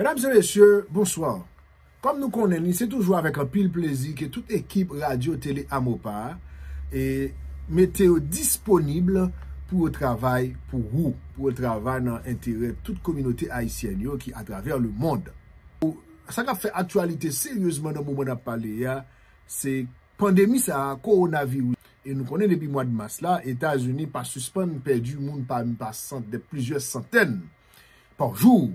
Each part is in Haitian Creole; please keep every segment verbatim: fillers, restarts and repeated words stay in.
Medam e mesye, bonswa. Kòm nou konnen li, se toujou avèk anpil plezi ke tout ekip Radyo Tele Amopa a, e, mete yo disponib pou yo travay pou ou, pou yo travay nan enterè tout kominote ayisyèn yo ki atravè lemonn. Sa k ap fè aktyalite seryezman nan moman n ap pale a, se pandemi sa a, kowonaviris. E nou konnen depi mwa de mas la, Etazini pa sispann pèdi moun pa, pa sant, de plizyè santèn pa jou.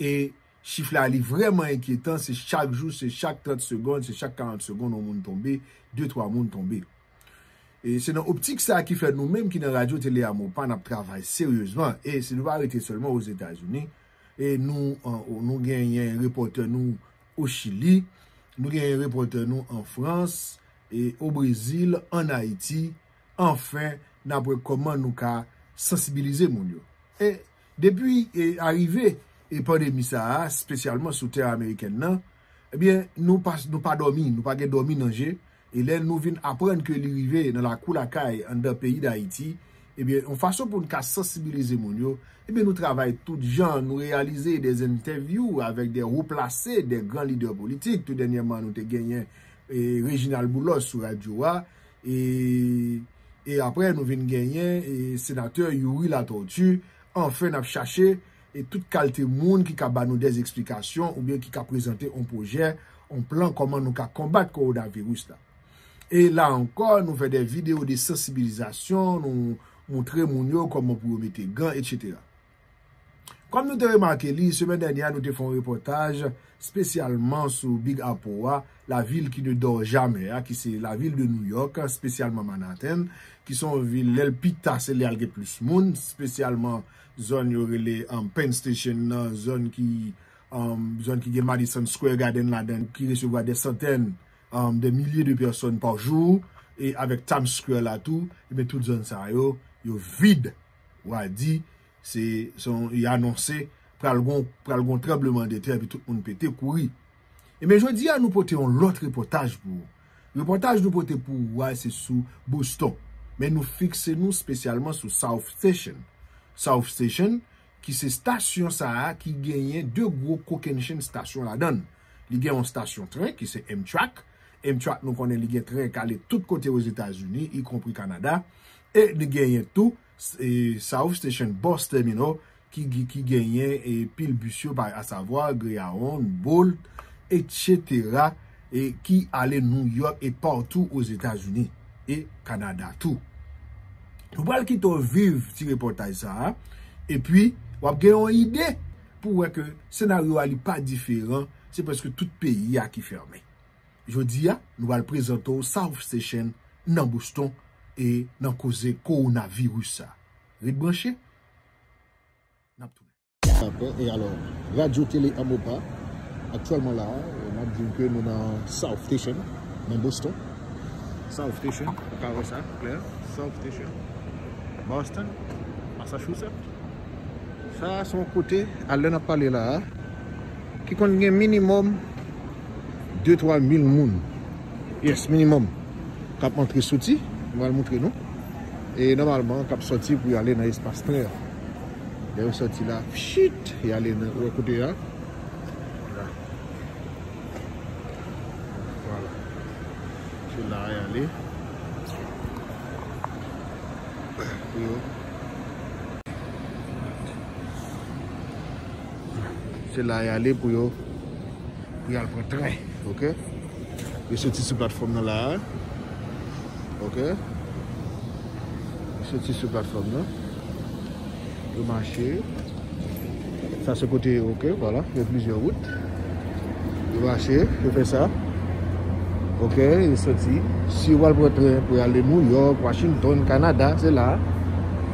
E chif la, li vrèman enkyetan, se chak jou, se chak trant segonn, se chak karant segonn, yon moun tonbe, de, twa moun tonbe. E se nan optik sa a ki fè nou menm ki nan Radyo Tele Amopa, n ap travay seryezman. E si nou pa rete sèlman Ozetazini, e nou, an, nou genyen repòtè nou o Chili, nou genyen repòtè nou an Frans, e o Brezil, ann Ayiti, anfen, n ap wè kòman nou ka sansibilize moun yo. E depi, e, arive, e, pandemi sa a, espesyalman sou tè amerikèn nan, ebyen, nou pa, nou pa dòmi, nou pa gen dòmi nan je. E lè nou vin aprann ke li rive nan lakou lakay, anndan peyi Dayiti, ebyen, yon fason pou n ka sansibilize moun yo, ebyen, nou travay tout jan, nou reyalize de entèvyou avèk de wo plase, de gran lidè politik. Tou dènyèman, nou te genyen, e, Reginald Boulos sou radyo a, e, e apre, nou vin genyen, e, senatè Youri Latortue. Anfen, n ap chache, e, tout kalte moun ki ka ba nou de esplikasyon oubyen ki ka prezante yon pwojè, yon plan kòman nou ka konbat kowonaviris la. E la ankò, nou fè de videyo de sansibilizasyon, nou montre moun yo kòman pou yo mete gan, etsetera. Kòm nou te remake li, semèn dènyè a, nou te fè yon repòtaj espesyalman sou Big Apple a, la ville qui ne dort jamais a, ki se lavil de New York, espesyalman Manhattan, ki se yon vil, lè l pita, se lè al gen plis moun, espesyalman zòn yo rele, um, Penn Station nan, zòn ki, um, zòn ki gen Madison Square Garden ladan, ki resevwa de santèn, um, de milye de pèsòn pa jou, e avèk Times Square la tou, ebyen, tout zòn sa yo, yo vid. W a di, se, se yon, y anonse pral gon, pral gon tranblemanntè, epi tout moun pete kouri. Ebyen, jodi a, nou pote yon lòt repòtaj pou ou. Repòtaj nou pote pou ou a, se sou Boston. Men nou fikse nou espesyalman sou South Station. South Station, ki se estasyon sa a ki genyen de gwo kokennchenn estasyon ladan l. Li gen yon estasyon tren, ki se Amtrak. Amtrak, nou konnen li gen tren k ale tout kote Ozetazini, ikonpri Kanada. E li genyen tou, e, South Station Bus Terminal, ki, ki, ki genyen, e, pil bis yo, pa, asavwa Greyhound, Bolt, etsetera, e ki ale New York e patou Ozetazini, e Kanada tou. Nou pral kite w viv ti repòtaj sa a, epi w ap gen yon ide pou wè ke senaryo a li pa diferan, se prèske tout peyi a ki fèmen. Jodi a, nou pral prezante w South Station nan Boston e nan koze kowonaviris sa. Ret branche, n ap tounen. Apre, e alò, Radyo Tele Amopa, aktyèlman la a, n ap di w ke nou nan South Station, nan Boston. South Station, ou ka wè sa, klè. South Station, Boston, Massachusetts. Sa a se yon kote, a lè n ap pale la a, ki konn gen minimòm de twa mil moun. Yes, minimòm. K ap antre soti, m pral montre nou. E nòmalman, k ap sòti pou y ale nan espas tren an. Lè yo sòti la, pchit, y ale nan, wè kote a. La. Vwala. Se la y ale. Pou yo. Se la y ale pou yo, pou y al pran tren, oke? Yo soti sou platfòm nan la a. Oke? Yo soti sou platfòm nan. Yo mache. Sa se kote, oke, vwala, gen plizyè wout. Yo mache, yo fè sa. Oke, yo soti. Si w al pran tren pou y ale New York, Washington, Kanada, se la.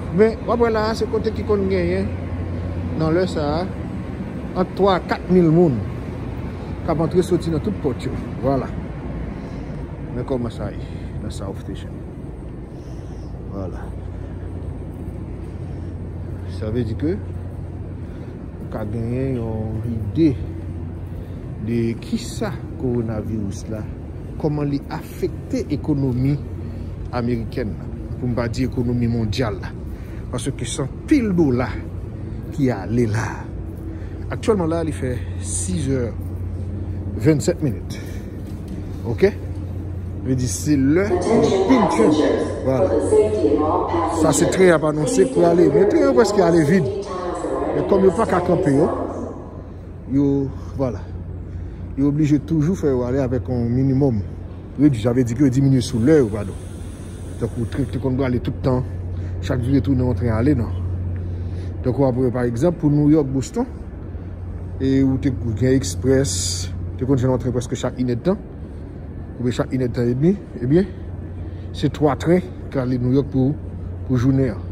Men, w ap wè la, se kote ki konn genyen, nan lè sa a, ant twa a kat mil moun k ap antre soti nan tout pòt yo. Vwala. Men kòman sa ye nan South Station. Vwala. Sa vle di ke ou ka genyen yon ide de kisa kowonaviris la, kòman li afekte ekonomi amerikèn nan, pou m pa di ekonomi mondyal la. Paske se anpil dola ki ale la. Aktyèlman la, li fè sis è vennsèt minit. Ok? Vle di se lè pou nou pile train. Voilà. Sa se tren ap anonse k prale. Men tren yo prèske ale vid. Men kòm yo pa ka kanpe yo, yo, voilà. Yo oblije toujou fè yo ale avèk yon minimòm redui. Sa vle di ke yo diminye sou lè yo, padon. Tankou tren ki te konn prale tout tan, chak jou te tounen yon tren ale, non. Tankou apre, pa egzanp, pou New York, Boston, e ou te gen eksprès, te konn jwenn yon tren prèske chak inèdtan, oubyen chak inèdtan edmi, ebyen, se twa tren k ale New York pou, pou jounen an.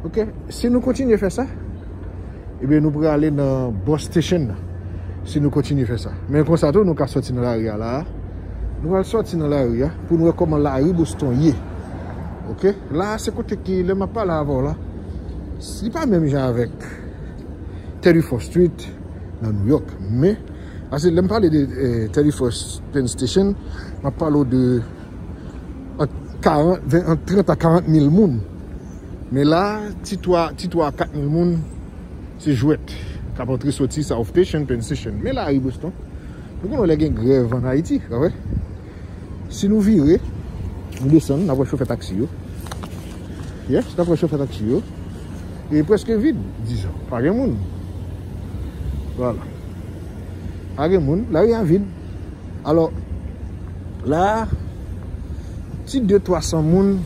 Ok, si nou kontinye fè sa, ebyen, nou prale nan bus station nan, si nou kontinye fè sa. Men konsa tou, nou ka sòti nan lari a la. Nou pral sòti nan lari a pou nou wè kòman lari Boston ye. Ok? La, se kote ki, lè m ap pale avè w la, li pa menm jan avèk thirty-fourth Street nan New York. Men, paske lè m pale de eh, thirty-fourth Penn Station, m ap pale w de ant karant, ven, ant trant a karant mil moun. Men la, ti twa, ti twa a kat mil moun, se jwèt k ap antre soti South Station, Penn Station. Men lari Boston, nou konnen lè gen grèv ann Ayiti, pa vre? Si nou vire, nou desann, n ap wè chofè taksi yo. Yes, n ap wè chofè taksi yo. E prèske vid, dizon. Pa gen moun. Vwala. Pa gen moun. Lari a vid. Alò, la, ti de twa san moun,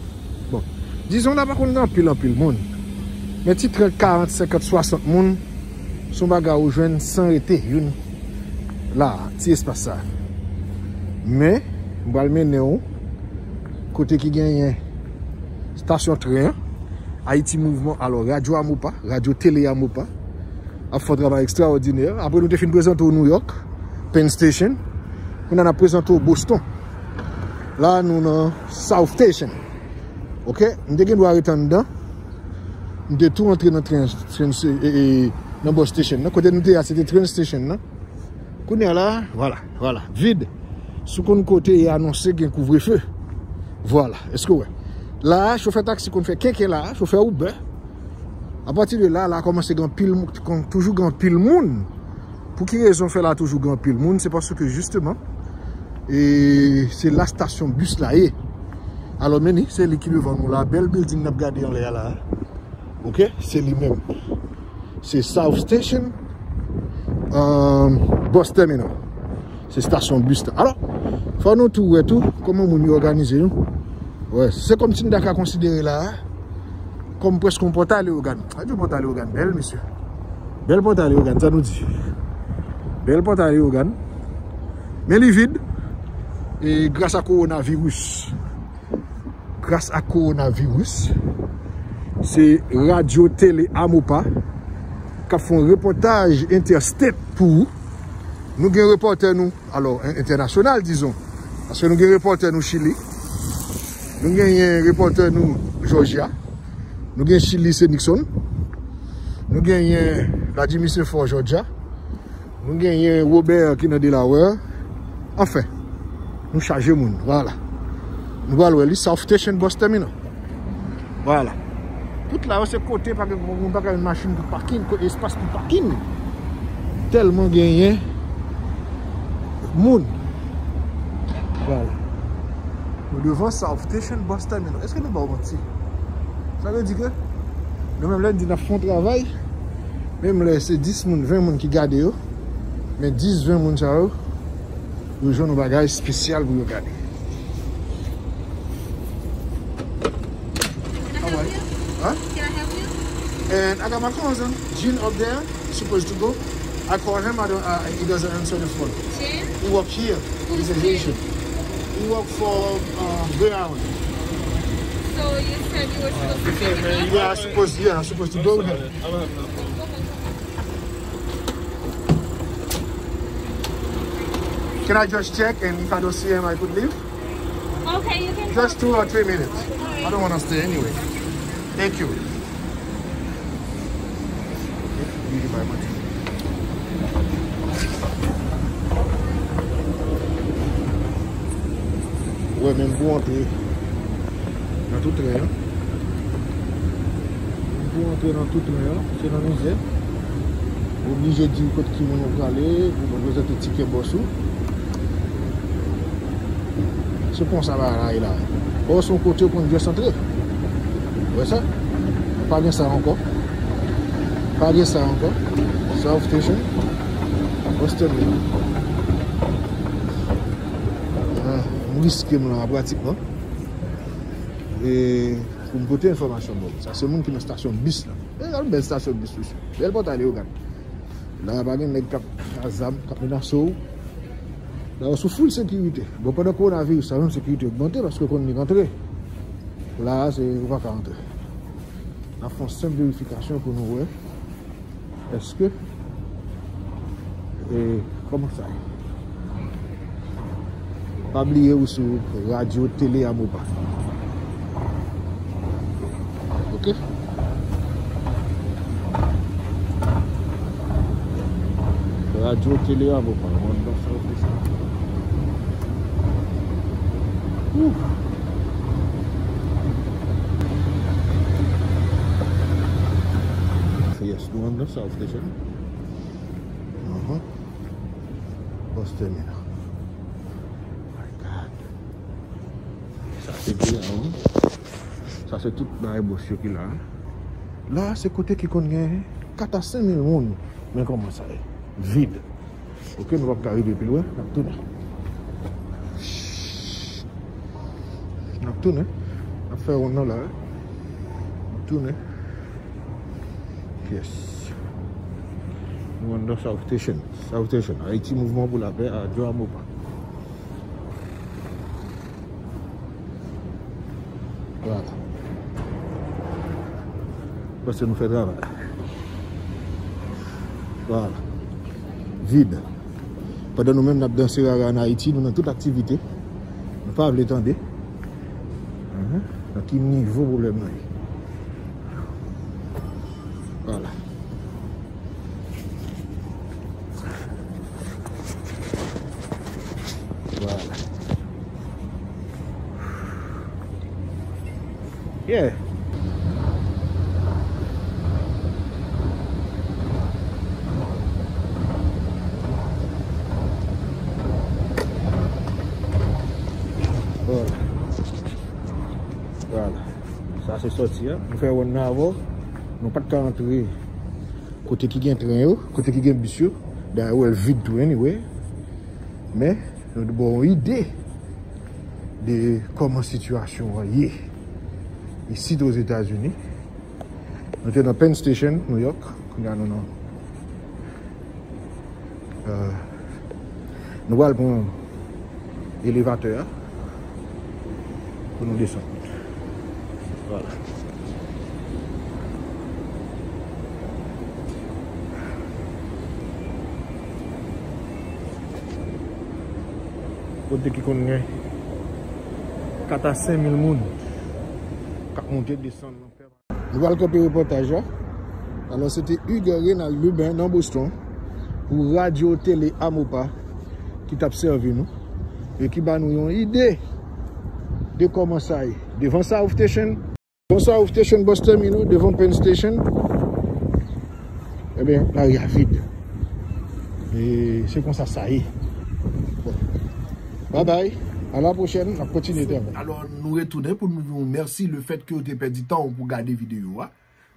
bon, dizon la pa konn gen anpil, anpil moun. Men ti trant, karant, senkant, swasant moun, se yon bagay ou jwenn san rete, youn la, ti espas sa. Men, m pral mennen w kote ki genyen stasyon tren an, Ayiti Mouvman, alò, Radyo Amopa, Radyo Tele Amopa, ap fè yon travay ekstraòdinè. Apre nou te fin prezante w New York, Penn Station, kounye a n ap prezante w Boston. La, nou nan South Station. Ok? M te gen dwa rete anndan. M te tou antre nan tren, tren, e, e, nan bus station nan. Kote nou te a, se te train station nan. Kounye a la, vwala, vwala, vid. Si w konn kote e anonse gen kouvrefe. Vwala, èske w wè? La, chofè taksi konn fè kenken la, chofè Uber. Apati de la, la kòmanse gen anpil moun, konn toujou gen anpil moun. Pou ki rezon fè la toujou gen anpil moun? Se paske jisteman, e se la stasyon bis la ye. Alò, men li, se li ki devan nou la, bèl building n ap gade anlè a la. Ok, se li menm. Se South Station, um, Bus Terminal. Se stasyon bis la. Alò, fò nou tou wè tou kòman moun yo òganize yo. Wè, se kòmsi n ta ka konsidere la a kòm prèske yon Pòtay Leyogàn. Radyo Pòtay Leyogàn bèl, mesye. Bèl Pòtay Leyogàn, sa nou di. Bèl Pòtay Leyogàn. Men li vid. E gras a kowonaviris. Gras a kowonaviris, se Radyo Tele Amopa k ap fè yon repòtaj interstate pou ou. Nou gen repòtè nou, alò, en-, entènasyonal, dizon. Paske nou gen repòtè nou Chili. Nou genyen repòtè nou Jòjya. Nou gen Chili, se Nixon. Nou genyen Vladimir Saint-Fort, Jòjya. Nou genyen Robert ki nan Delaware. Anfen, nou chaje moun. Vwala. Nou pral wè li, South Station Bus Terminal. Vwala. Tout la yo se kote pa gen moun, pa gen machin pou pakin, kote espas pou pakin. Tèlman genyen moun. Vwala. Nou devan South Station Bus Terminal. Èske nou ba w manti? Sa vle di ke nou menm lè n di n ap fè yon travay, menm lè se dis moun, ven moun ki gade yo, men dis, ven moun sa yo, yo jwenn yon bagay espesyal pou yo gade. Can I help you? Huh? Can I help you? And I got my cousin, Jean, up there, supposed to go. I call him, I don't, uh, he doesn't answer the phone. Jean? He work here. He's a Haitian. He work for, um, Greyhound. So you said you were supposed to pick him up? Yeah, I supposed, yeah, I supposed to go with him. Can I just check, and if I don't see him, I could leave? Okay, you can. Just two or three minutes. I don't wanna stay anyway. Thank you. Wè, menm pou antre nan tout tren an. Menm pou antre nan tout tren an, se nan mizè. Ou oblije di kote ki moun ou prale, ou prezante tikè bòs ou. Se konsa bagay la ye la. Bòs ou kote ou konn just antre. Ou wè sa? Pa gen sa ankò. Pa gen sa ankò. South Station. Boston. Ah, m riske m la pratikman. E pou m pote enfòmasyon ba w. Sa se moun ki nan estasyon bis la. E yon bèl estasyon bis, mesye. Bèl pòtay yo, gad. La, pa gen nèg k ap a zam, k ap menace w. La, w sou full sekirite. Bon, pandan kowonaviris sa, menm sekirite ogmante paske konn nèg antre. La, se, ou pa ka antre. N ap fè yon senp verifikasyon pou nou wè. Èske, e, kòman sa ye? Pa bliye ou sou radyo tele Amopa. Ok? Radyo tele Amopa. Mwen nan sa ou fè sa. Ouf. Yes, nou ann nan South Station. Mhm. Bus terminal. My God. Sa se byen, wi. Sa se tout bagay bòs yo ki la. La, se kote ki konn gen kat a senk mil moun. Men kòman sa ye? Vid. Ok, nou p ap ka rive pi lwen. N ap tounen. N ap tounen. N ap fè wonn nan la. N ap tounen. Yes. Nou anndan South Station. South Station. Ayiti, mouvman pou lapè a Joe Amopa. Vwala. Paske nou fè travay. Vwala. Vid. Pandan nou menm n ap danse rara ann Ayiti, nou nan tout aktivite. Nou pa vle tande. Mhm. Nan ki nivo pwoblèm nan ye? Vwala. Vwala. Yeah. Vwala. Vwala. Sa se sòti a. Nou fè wonn nan avè w. Nou pa t ka antre kote ki gen tren yo, kote ki gen bis yo. Dayè, ou wè l vid tou, anyway. Men, nou ba w yon ide de kòman sitiyasyon an ye isit Ozetazini. Nou te nan Penn Station, New York. Kounye a nou nan, euh, nou pral pran elevatè a pou nou desann. Vwala. Kote ki konn gen kat a senk mil moun k ap monte desann nan pèmanan. Nou pral kanpe repòtaj la. Alò, se te Hugues Renald Lubin nan Boston pou Radyo Tele Amopa ki t ap sèvi nou e ki ba nou yon ide de kòman sa ye. Devan South Station, devan South Station, Bus Terminal, devan Penn Station, ebyen, lari a vid. E se konsa sa ye. Bon. Bye bye. A la pwochèn, n ap kontinye travay. Alò, nou retounen pou nou di w mèsi lefèt ke w te pèdi tan w pou gade videyo a.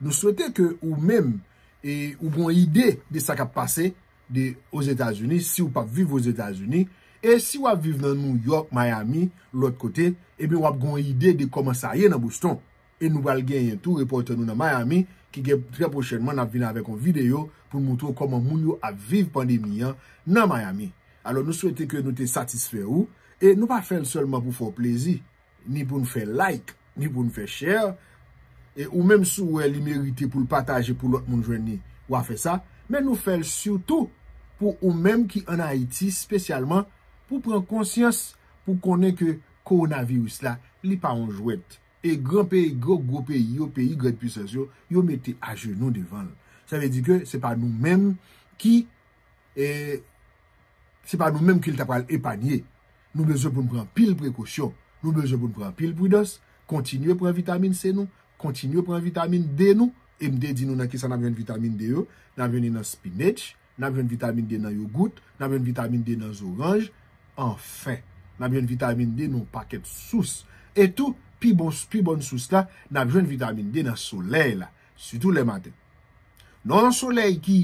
Nou swete ke ou menm, e, ou gen yon ide de sa k ap pase de Ozetazini, si w p ap viv Ozetazini, e si w ap viv nan New York, Miami, lòt kote, ebyen w ap gen yon ide de kòman sa ye nan Boston. E nou pral genyen tou repòtè nou nan Miami, ki gen trè pwochènman n ap vin avèk yon videyo pou n moutre w kòman moun yo ap viv pandemi an nan Miami. Alò, nou swete ke nou te satisfè ou, e nou pa fè l sèlman pou fè w plezi, ni pou n fè like, ni pou n fè share. E ou menm, si w wè li merite pou l pataje pou lòt moun jwenn li, w a fè sa. Men nou fè l sitou pou ou menm ki ann Ayiti, espesyalman pou pran konsyans, pou konnen ke kowonaviris la, li pa yon jwèt. E gran peyi, gwo, gwo peyi yo, peyi grande puissance yo, yo mete ajenou devan l. Sa vle di ke se pa nou menm ki, e, se pa nou menm ki l ta pral epanye. Nou bezwen pou n pran anpil prekosyon. Nou bezwen pou n pran anpil pridans, kontinye pran vitamin C nou, kontinye pran vitamin D nou, E m te di nou nan kisa n ap jwenn vitamin D yo, n ap jwenn li nan spinach, n ap jwenn vitamin D nan yogout, n ap jwenn vitamin D nan zoranj, anfen, n ap jwenn vitamin D nan yon pakèt sous. E tou, pi bon, pi bòn sous la, n ap jwenn vitamin D nan solèy la, sitou lè maten. Nan yon solèy ki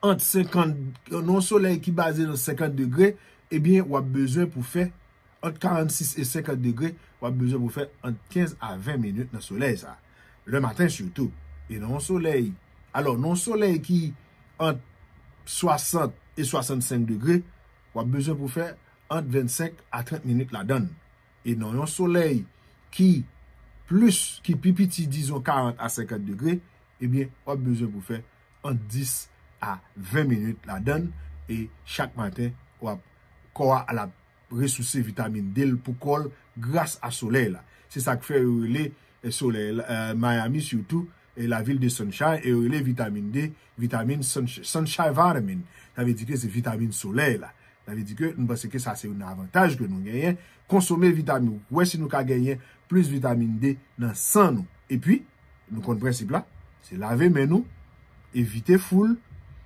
ant senkant, nan yon solèy ki baze nan senkant degre, ebyen, w ap bezwen pou fè ant karannsis e senkant degre, w ap bezwen pou fè ant kenz a ven minit nan solèy sa. Lè maten sitou. E nan yon solèy, alò, nan yon solèy ki ant swasant e swasannsenk degre, w ap bezwen pou fè ant vennsenk a trant minit ladan l. E nan yon solèy ki plis, ki pi piti, dizon karant a senkant degre, ebyen, w ap bezwen pou fè ant dis a ven minit ladan l, e chak maten, w ap, kò a l ap resouse vitamin D l pou kò l gras a solèy la. Se sa k fè yo rele, eh, solèy la, eh, Miami sitou, e lavil de Sunshine, e yo rele vitamin D, vitamin sunsh-, Sunshine Vitamin. Sa vle di ke se vitamin solèy la. Sa vle di ke nou panse ke sa se yon avantaj ke nou genyen. Konsome vitamin, wè si nou ka genyen plis vitamin D nan san nou. Epi, nou konn prensip la, se lave men nou, evite foul,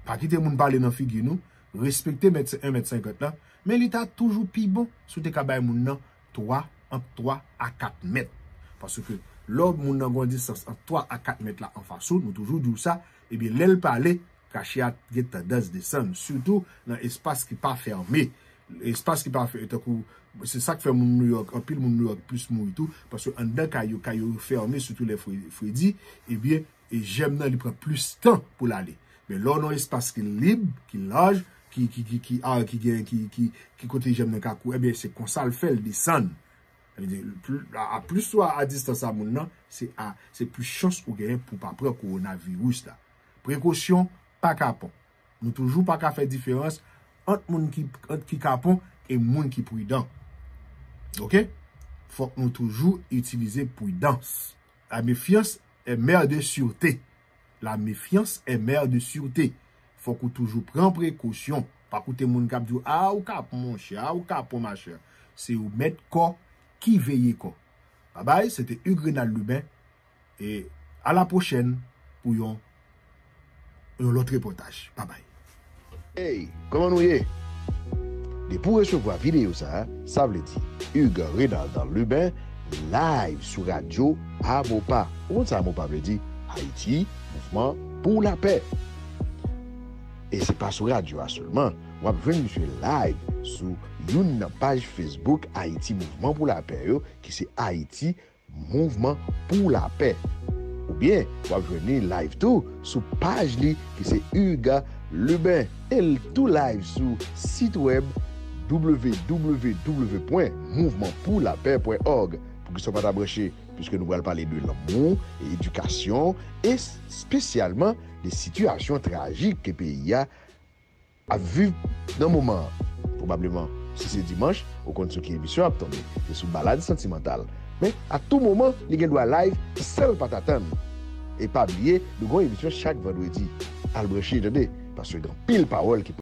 pa kite moun pale nan figi nou, respekte mèt, en mèt senkant la, men li ta toujou pi bon si w te ka bay moun nan twa, ant twa a kat mèt. Paske lè moun nan gen yon distans ant twa a kat mèt la anfas ou, nou toujou di w sa, ebyen, lè l pale, kache a gen tandans desann, sitou nan espas ki pa fèmen. Espas ki pa fè, tankou, se sa k fè moun New York, anpil moun New York plis mouri tou, paske anndan kay yo, kay yo fèmen, sitou lè fre-, fredi, ebyen, e jèm nan li pran plis tan pou l ale. Men lè w nan yon espas ki lib, ki laj, ki, ki, ki, ki, a, ki gen, ki, ki, ki kote jèm nan ka kouri, ebyen, se konsa l fè l desann. Sa vle di, pli, a, a plis ou a, a distans a moun nan, se a, se plis chans ou genyen pou w pa pran kowonaviris la. Prekosyon, pa kapon. Nou toujou pa ka fè diferans ant moun ki, ant ki kapon e moun ki pridan. Oke? Fòk nou toujou itilize pridans. La méfiance est mère de sûreté. La méfiance est mère de sûreté. Fòk ou toujou pran prekosyon. Pa koute moun k ap di w, "A, ou kapon, monchè, a, ou kapon, machè." Se ou mèt kò ki veye kò. Babay, se te Hugues Renald Lubin. E a la pwochèn pou yon, yon lòt repòtaj. Babay. Hey, kòman nou ye? Depi w resevwa videyo sa a, sa vle di Hugues Renald Lubin live sou radyo Amopa. Ou konn sa Amopa vle di? Ayiti, Mouvman pou Lapè. E se pa sou radyo a sèlman. W ap jwenn misye live sou youn nan paj Facebook Ayiti Mouvman pou Lapè yo, ki se Ayiti Mouvman pou Lapè. Oubyen, w ap jwenn li live tou sou paj li ki se Hugues Lubin. E l tou live sou sit wèb w w w pwen mouvman pou lapè pwen òg. Poukisa w pa ta branche? Piske nou pral pale de lanmou, edikasyon, e espesyalman de sitiyasyon trajik ke peyi a ap viv nan moman an. Pwobableman, si se dimanch, ou konn sou ki emisyon ap tonbe. Se sou Balad Santimantal. Men, a tou moman, li gen dwa live, sèl pa t atann. E pa bliye, nou gen yon emisyon chak vandredi. Al branche, tande, paske gen anpil pawòl ki